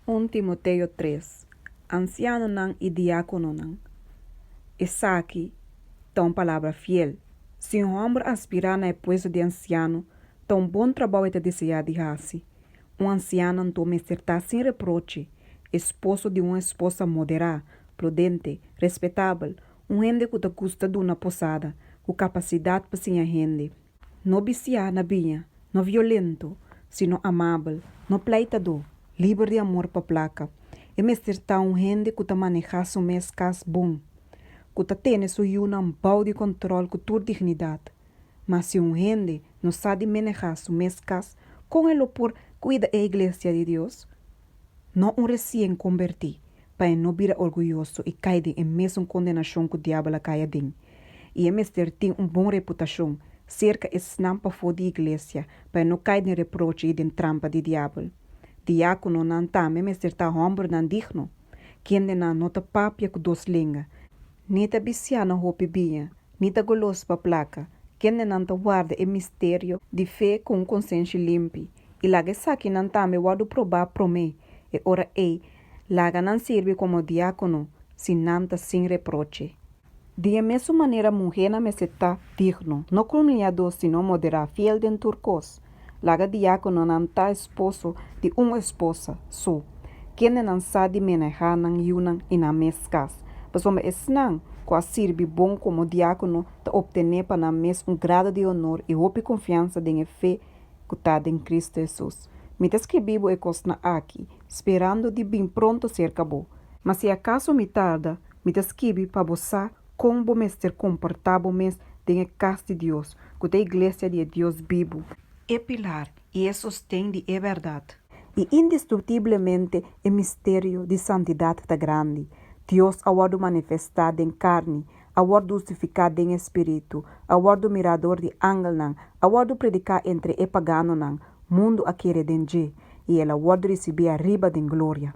Un Timoteo 3, Ansianonan i diákononan, Esaki ta un palabra fiel, Si un hòmber aspirá na e puesto di ansiano, ta un bon trabou e ta deseá di hasi. Un ansiano anto mester ta sin reproche, esposo di un esposa moderá, prudente, respetabel, un hende ku ta gusta duna posada, ku kapasidat pa siña hende. No bisiá na biña, no violento, sino amabel, no pleitadó, liber di amor pa plaka. E mester ta un hende ku ta manehá su mes kas bon, ku ta tene su yunan bou di kòntròl ku tur dignidat. Ma si un hende no sa di manehá su mes kas, kon e lo por kuida e iglesia di Dios? No un resien kombertí, pa e no bira orguyoso i kai den e mesun kondenashon ku diabel a kai aden. I e mester tin un bon reputashon serka esnan pafó di iglesia, pa e no kai den reproche i den trampa di diabel. Diákononan tambe mester ta hòmbernan digno, kendenan no ta papia ku dos lenga, ni ta bisiá na hopi biña, ni ta golos pa plaka, kendenan ta warda e misterio di fe ku un konsenshi limpi, i laga esakinan tambe wòrdu probá promé, e ora ei laga nan sirbi komo diákono, si nan ta sin reproche. Di e mesun manera muhénan mester ta digno, no kulmiadó sino moderá, fiel den tur kos. Laga diákononan ta esposo di un esposa so, kendenan sa di manehá nan yunan i nan mes kas, pasobra esnan ku a sirbi bon komo diákono ta optené pa nan mes un grado di onor i hopi konfiansa den e fe ku ta den Kristu Hesus. Mi ta skirbi bo e kosnan aki, sperando di bin pronto serka bo. Ma si akaso mi tarda, mi ta skibi pa bo sa kon bo mester komportá bo mes den e kas di Dios, ku ta e iglesia di e Dios bibu, e pilar i e sosten di e bèrdat. I indiskutiblemente e misterio di santidat ta grandi, Dios a wòrdu manifestá den karni, a wòrdu hustifiká den e spiritu, a wòrdu mirá dor di angelnan, a wòrdu prediká entre e paganonan, mundu a kere den dje, i el a wòrdu risibí ariba den gloria.